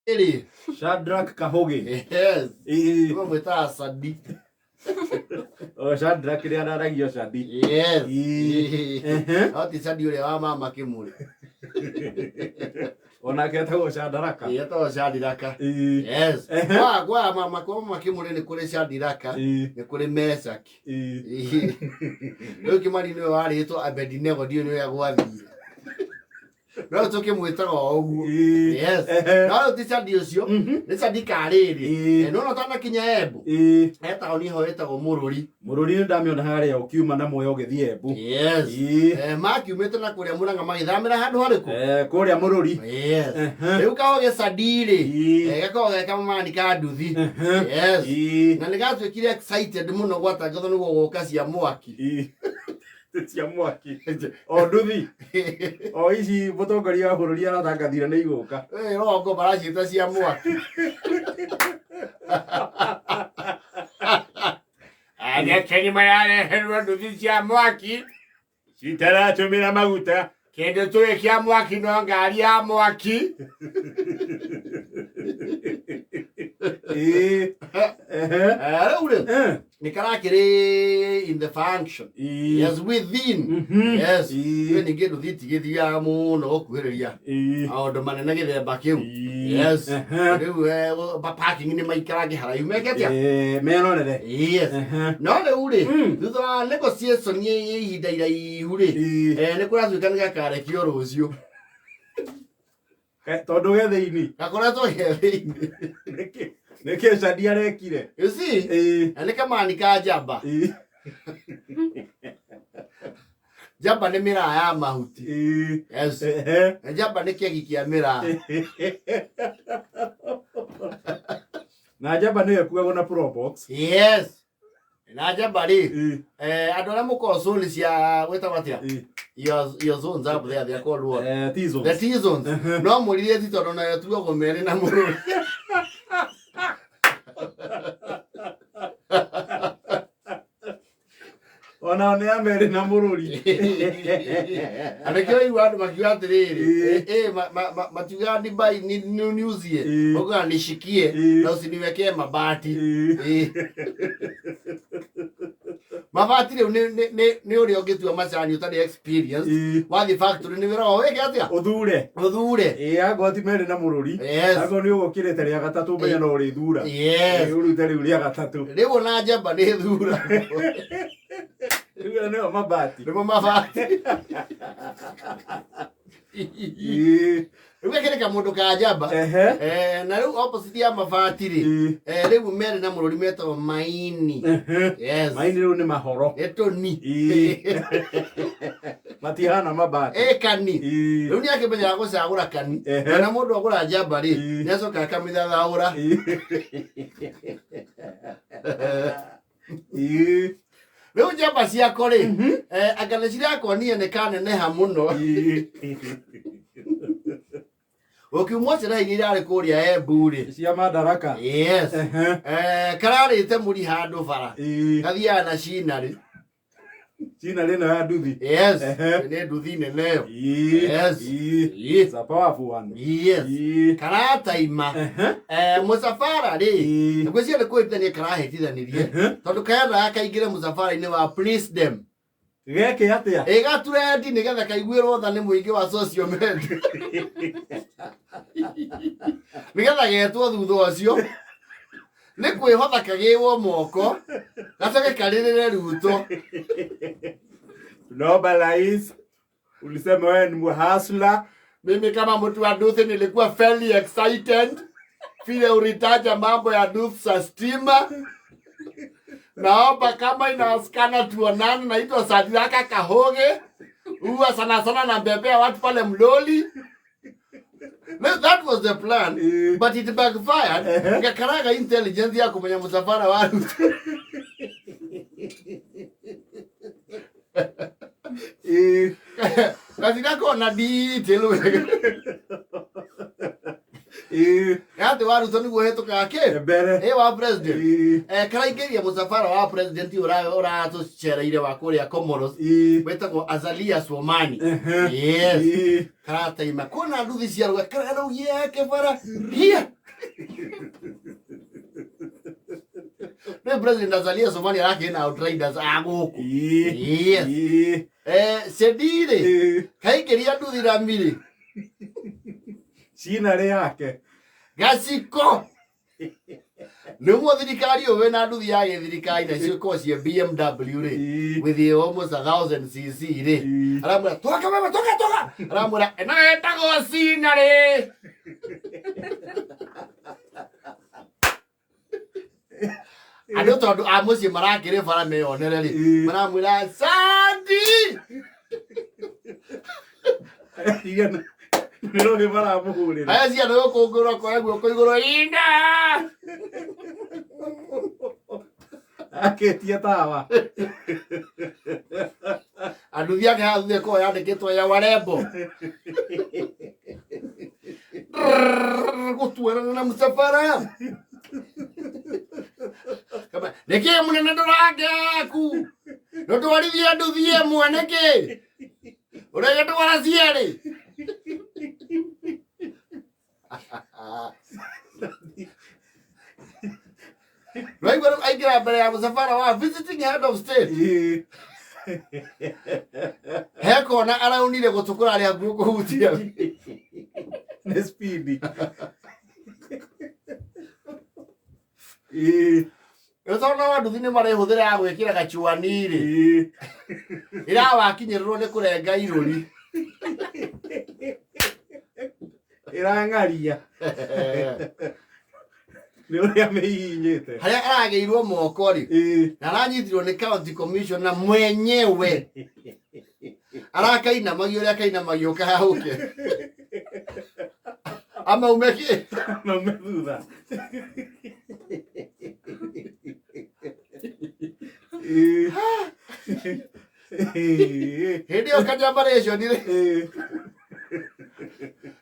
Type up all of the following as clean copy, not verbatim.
Rĩrĩ. Shadrack Kahugi. Yes. Ĩĩ. Tũmwĩtaga Sadi. O Shadrack rĩa araragio Shadi. Yes. Ĩĩ. Ehe. No ti Sadi ũrĩa wa mama Kĩmũrĩ. Onake etagwo Shadraka. Ĩĩ, etagwo Shadiraka. Ĩĩ. Yes. Ehe. Kwa mama kwa mama Kĩmũrĩ nĩ kũrĩ Shadiraka, Ĩĩ. nĩ kũrĩ Mesaki. Ĩĩ. Ĩĩ. Rĩu Kĩmani nĩwe warĩtwo Abednego, ndiũĩ nĩ ũrĩa gwathire. No tũkĩmwĩtaga o ũguo. Ĩĩ. Yes. Ehe. No rĩu ti Sadi ũcio, nĩ Sadi Karĩrĩ. Ĩĩ. Nĩwona ũtanakinya Embu, Ĩĩ. he taũni ho ĩtagwo Mũrũri. Mũrũri nĩ ndamĩona harĩa ũkiuma na Mwea ũgĩthiĩ Embu. Yes. Ĩĩ. Makiumĩte na kũrĩa Mũrang'a magĩthamĩra handũ harĩkũ? Kũrĩa Mũrũri. Yes. Ehe. Rĩu kahoge Sadi-rĩ, Ĩĩ. gakoragwo ge kamamani ka nduthi. Ehe. Yes. Ĩĩ. Na nĩ gatuĩkire excited mũno gwatangathwo nĩguo gũka cia mwaki. Ĩĩ. Cia mwaki. O nduthi. O ici mũtongoria wa bũrũri aratangathire nĩ igũka. Rongo maraciĩta cia mwaki. Anake nĩ marareherwo nduthi cia mwaki. Citaratũmĩra maguta. Kĩndũ tũĩ kĩa mwaki no ngari ya mwaki. Ĩĩ. Ehe. Rĩu rĩ, nĩ karakĩrĩ in the function. Ĩĩ. Yes, within. Yes. Ĩĩ. Rĩu ningĩ nduthi itigĩthiaga mũno gũkuhĩrĩria Ĩĩ. maũndũ manene gĩthemba kĩu. Ĩĩ. Yes. Ehe. Rĩu parking nĩ maikarange haraihu meke atĩa? Ĩĩ, merorere. Yes. Ehe. No rĩu rĩ, thutha wa negotiation ya ihinda iraihu rĩ, Ĩĩ. nĩ kũratuĩka nĩ gakarekio rũciũ. Tondũ ge thĩinĩ. Gakoretwo ge thĩinĩ. Nĩkĩ Shadi arekire? You see? Ĩĩ. Na nĩ kamani ka njamba. Ĩĩ. Njamba nĩ mĩraa ya mahuti. Ĩĩ. Yes. Ehe. Na njamba nĩ kĩegi kĩa mĩraa. Na njamba nĩyo ĩkuagwo na Probox. Yes. Na njamba rĩ, Ĩĩ. andũ arĩa mũkoragwo zone cia gwĩtagwo atĩa? Ĩĩ. Your zones up there, they are called what? T-zones. The T-zones. No mũrire ti tondũ nayo tuagwo merĩ na mũrũri. Onao nĩ a merĩ na mũrũri. Na nĩkĩo igua andũ makiuga atĩrĩrĩ, Ĩĩ. matiugaga Dubai niuzie, Ĩĩ. maugaga nishikie Ĩĩ. na usiniwekee mabati. Ĩĩ. Ĩĩ. Mabati rĩu nĩ ũrĩa ũngĩtua macani ũtarĩ experience. Ĩĩ. Wathiĩ factory nĩ wĩragwo wĩke atĩa? Ũthure. Ũthure. Ĩĩ angorwo ti merĩ na mũrũri. Yes. Angorwo nĩ ũgũkĩrĩte rĩa gatatũ menya no ũrĩthura. Yes. Ĩĩ, ũrute rĩu rĩa gatatũ. Rĩu ona njamba nĩ thura. Rĩu ĩyo nĩyo mabati. Nĩmo mabati. Ĩĩ. Rĩu gakĩrĩ kamũndũ ka njamba. Ehe. Na rĩu opposite ya mabati rĩ, Ĩĩ. rĩu merĩ na mũrũri metagwo maini. Ehe. Yes. Maini rĩu nĩ mahoro. Nĩ tũni. Ĩĩ. Matihana mabati. Ĩ kani. Ĩĩ. Rĩu nĩ akĩmenyaga gũcagũra kani. Ehe. Na mũndũ agũra njamba rĩ, Ĩĩ. nĩ acokaga akamĩthathaũra. Ĩĩ. Ĩĩ. Rĩu njamba ciako rĩ, anga nĩ cirakonire nĩ kaneneha mũno. Ĩĩ. Ũkiumwo sherehe iria irarĩ kũrĩa Embu rĩ. Cia Madaraka. Yes. Ehe. Kararĩte mũri handũ bara. Ĩĩ. Gathiaga na cinarĩ. Cina rĩno ya nduthi. Yes. Ehe. Nĩ nduthi nene ĩyo. Ĩĩ. Yes. Ĩĩ. Ĩĩ. It's a powerful one. Yes. Ĩĩ. Karataima. Ehe. Mũcabara rĩ, Ĩĩ. ngwĩciria nĩ kũhĩtithania karahĩtithanirie. Ehe. Tondũ kaendaga kaingĩre mũcabara-inĩ wa please them. Geke atĩa? Ĩgaturendi nĩgetha kaiguĩrwo tha nĩ mũingĩ wa social media. Nĩgetha getwo thutha ũcio. Nĩ kwĩhotha kagĩwo moko, gacoke karĩrĩre Ruto. Naomba rais, ulisema wewe ni muhasla. Mimi kama mtu wa nduthi nilikuwa fairly excited vile ulitaja mambo ya nduthi za stima. Naomba kama inawezekana tuonane. Naitwa Sadiraka Kahoge, huwa sana sana nabebea watu pale Mloli. No, that was the plan, but it backfired. Ngakaraga intelligence ya kumenya musafara wa Ruto. Gatirako na detail wega. Atĩ wa Ruto nĩguo hĩtũkaga kĩ? Mbere. Wa president. Karaingĩria mũcabara wa president ũratũcereire wa kũrĩa Comoros. Wĩtagwo Azalia Swamani. Yes. Karataima. Kwĩna nduthi cia rũga kararũgia kĩbara. Hia. Rĩu president Azalia Somalia arakĩrĩ na outriders a gũkũ. Yes. Ĩĩ. Cedirĩ Ĩĩ. kaingĩria nduthi rami-rĩ Cinarĩ yake. gaciko nĩguo thirikari ũyũ wĩna nduthi ya gĩthirikari na icio ikorwo ciĩ BMW rĩ Ĩĩ. with a almost 1000 cc rĩ Ĩĩ. aramwĩra toka wewe toka toka aramwĩra ĩno ĩtagwo cinarĩ andũ tondũ a mũciĩ marakĩrĩ bara meyonere rĩ Ĩĩ. maramwĩra sandi Igana. Nĩ rũhĩ maramũhũrĩra. aya ciana gũkũngũrwo koya guoko igũrũ inda Akĩtie tawa. anduthi yake haha thutha ĩkoragwo yandĩkĩtwo ya warembo gũtuarana na mũcabara Kama, nĩkĩ mũnene ndũrangeaku ndũtwarithie nduthi ĩmwe nĩkĩ ũrĩgĩtwara cierĩ Rwaigua rĩu aingĩra mbere ya mũcabara wa visiting head of state Ĩĩ. hekona araunire gũtũ kũrarĩ hakuhĩ kũhutia Nĩ speed. Ĩĩ. Rĩu wa nduthi nĩ marĩhũthĩra ya gwĩkĩra gacuani-rĩ Ĩĩ. ĩrawakinyĩrĩrwo nĩ kũrenga irũri Ĩrang'aria. Nĩ ũrĩa mĩhihinyĩte. Harĩa aragĩirwo moko rĩ Ĩĩ. na aranyitirwo nĩ county commissioner mwenyewe arakainamagio ũrĩa akainamagio kahũke amaume kĩ Maume thutha. Ĩĩ. Ĩĩ. Hĩndĩ ĩyo kanyambarĩconi rĩ Ĩĩ.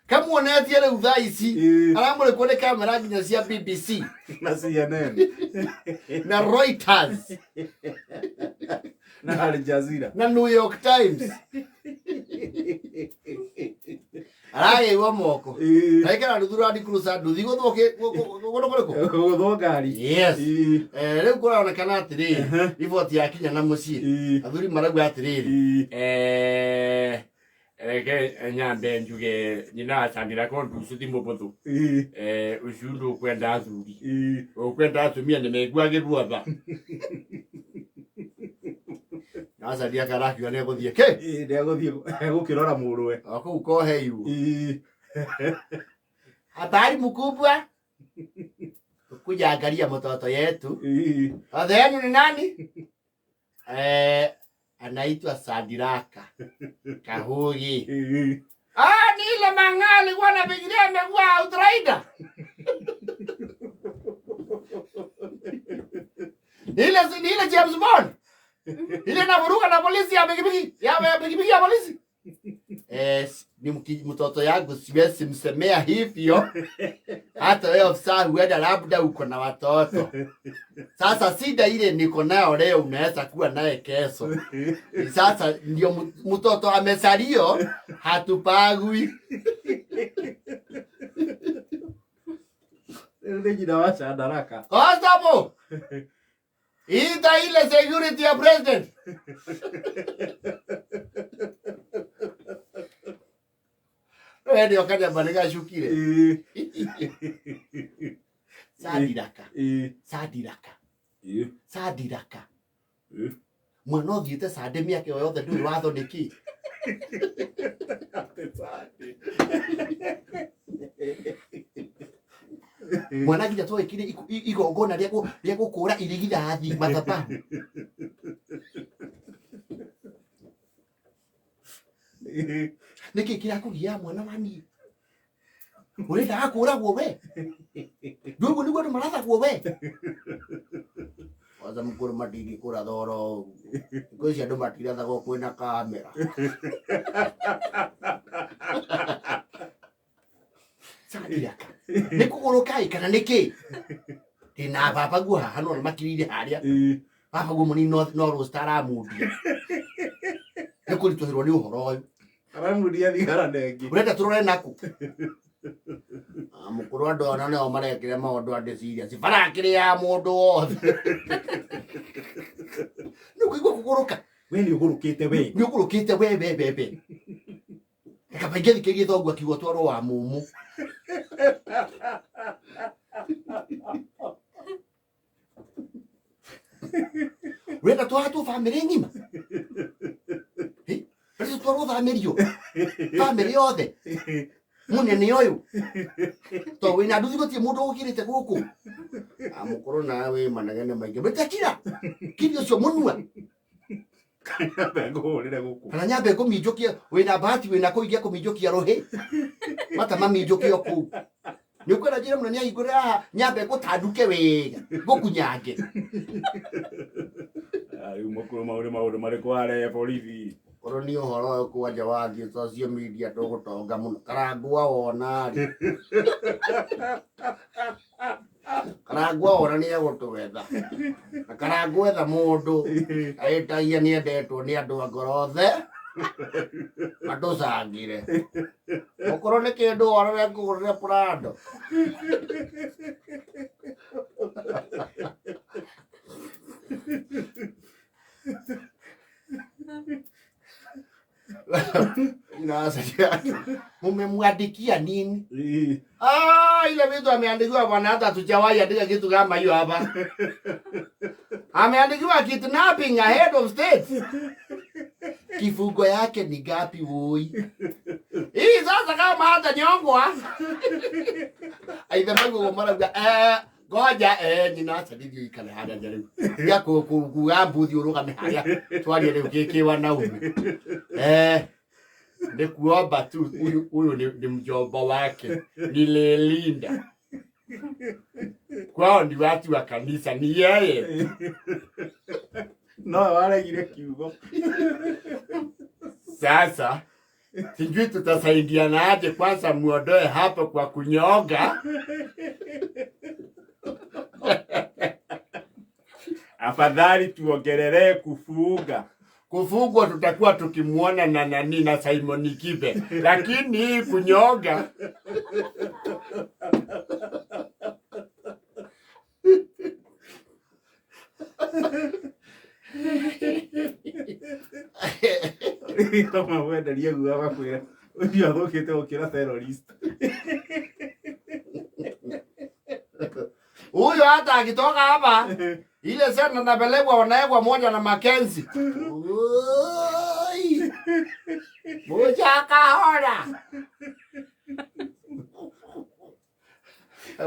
kamuonetie rĩu thaa ici Ĩĩ. aramũrĩkwo nĩ kamera nginya cia BBC Na CNN. Na Reuters. Na Al Jazeera. Na New York Times aragĩirwo moko. Ĩĩ. Naikara nduthi Land Cruiser nduthi gũthwo kũndũ kũrĩkũ? Gũthwo ngari. Yes. Ĩĩ. Rĩu kũronekana atĩrĩrĩ riboti yakinya na mũciĩ Ĩĩ. athuri marauga atĩrĩrĩ Ĩĩ. Reke nyambe njuge nyina acandira ko nducu ti mũbũthũ. Ĩĩ. Ũcio ndũkwenda athuri Ĩĩ. ũkwenda atumia nĩ meiguagĩrwo tha. Nacaria karakiuga nĩ egũthiĩ kĩ. Ĩĩ, nĩegũthiĩ gũkĩrora mũrũwe. O kũu koheirwo. Ĩĩ. Habari mkubwa, kuja angalia mtoto yetu. Ĩĩ. Mtoto yenu ni nani? Anaitwa Sadiraka Kahugi. Ĩĩ. Ah, ni ile mang'aa alikuwa anafikiria amekuwa outrider. Ile si ni ile James Bond. Ile inavuruga na polisi ya pikipiki. Ya pikipiki ya polisi. Ni mtoto yangu siwezi msemea hivyo. Hata wewe ofisa huenda labda uko na watoto. Sasa shida ile niko nayo leo unaweza kuwa naye kesho. Sasa ndio mtoto amesalio hatupagwi. Rĩu nĩ nyina wa Chandaraka. Constable! Ita ile security ya president. Wewe ndio kanyamba nĩgacukire. Ĩĩ. Sadiraka. Ĩĩ. Sadiraka. Ĩĩ. Sadiraka. Ĩĩ. Mwana ũthiĩte sande mĩaka ĩyo yothe ndũĩ watho nĩ kĩ. Atĩ Sande. Mwana nginya twekire igongona rĩa rĩa gũkũra irigithathi mathabahu. Ĩĩ. Nĩkĩ kĩrakũgia mwana wa niĩ? Ũrendaga kũragwo we? Ndũguo nĩguo andũ marathagwo we? Kwanza mkũrũ matingĩkũratha oro ũguo. Thikũ ici andũ matirathagwo kwĩna kamera. Sadiraka. Nĩ kũgũrũka ĩ kana nĩ kĩ? Ndĩna baba guo haha no makirire harĩa. Ĩĩ. Baba guo mũnini no roast aramundia. Nĩ kũritũhĩrwo nĩ ũhoro ũyũ. Aramundia thigara ndengi. Ũrenda tũrore nakũ? Mũkũrũ andũ ona nĩo marekire maũndũ andĩ serious. Barakĩrĩa mũndũ wothe. Nĩ ũkũigua kũgũrũka. We nĩ ũgũrũkĩte we. Nĩ ũgũrũkĩte we we we we. Kaba ingĩthikĩrĩria thoguo akiuga twarwo wa mũmũ. Wenda twahatwo bamĩrĩ ng'ima? Rĩu twarwo thamĩrio. Bamĩrĩ yothe. Mũnene ũyũ. To wĩna nduthi gũtirĩ mũndũ ũgũkĩrĩte gũkũ. Mũkũrũ nawe wĩ manegene maingĩ. Wĩtakira. Kiri ũcio mũnua. Nyambe ngũhũrĩre gũkũ. Kana nyambe ngũminjũkie wĩna bahati wĩna kũu ingĩakũminjũkia rũhĩ. Mata maminjũke o kũu. Nĩ ũkwenda njĩre mũno nĩahingũre haha nyambe ngũtanduke wega ngũkunyange. Rĩu mũkũrũ maũndũ maũndũ marĩkũ arehe borithi? Korwo nĩ ũhoro ũyũ kwanja wathiĩ social media ndũgũtonga mũno. Karangwa wona rĩ. Karangwa wona nĩ egũtwetha. Na karangwa etha mũndũ ĩtagia nĩ endetwo nĩ andũ a ngoro othe matũcangire. Okorwo nĩ kĩndũ worore ngũgũrĩre Prado. Mumemwandikia nini? Ah, ile vitu ameandikiwa bwana, hata hatujawahi andika kitu kama hiyo hapa. Ameandikiwa kidnapping a head of state. Kifungo yake ni gapi woi? Hii sasa kama hata nyongwa. Aitha maguo marauga ngoja nyina acha nithio ikare haria nja riu. Ya kuga mbuthi urugame haria twarie riu giki wanaume. Ni kuomba tu huyu ni mjomba wake nilelinda. Kwao ni watu wa kanisa ni yeye. No waregire kiugo. Sasa sijui tutasaidiana aje, kwanza muondoe hapo kwa kunyonga. Afadhali tuongerelee kufuga. Kufugwa tutakuwa tukimuona na nani na Simon Kibe, lakini hii kunyonga Kama wenderie guo agakwĩra ũcio athũkĩte gũkĩra terrorist. Huyo hata akitoka hapa ile sana napelekwa wanawekwa moja na Mackenzie. Oi. Moja akahora.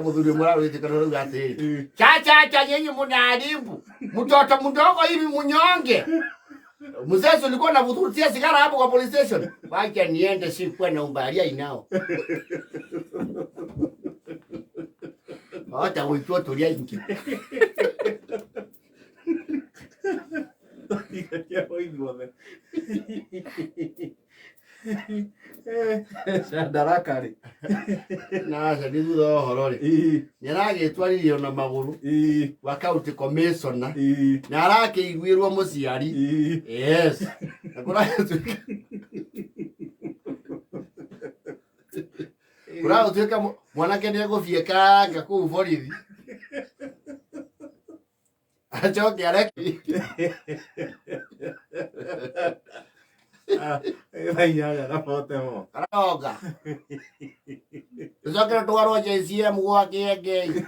Muthuri mũrarwĩtĩkana rauga atĩrĩrĩ, cha cha cha nyinyi mnaharibu mtoto mdogo hivi mnyonge. Mzee ulikuwa unavutia sigara hapo kwa police station. Wacha niende sikuwa na umbalia inao. Hata gũitua tũrĩa ingĩ. Candaraka rĩ. Na aca nĩ thutha wa ũhoro rĩ. Nĩ aragĩtwaririo na magũrũ wa county commissioner na arakĩiguĩrwo mũciari. Yes. Na kũragĩtuĩka kũragĩtuĩka mwanake nĩ egũbiekanga kũu borithi. Acoke areki. Thaa inyanya na bote ho. Aroga. Tũcoke tũtwarwo JCM gwa Kĩengei.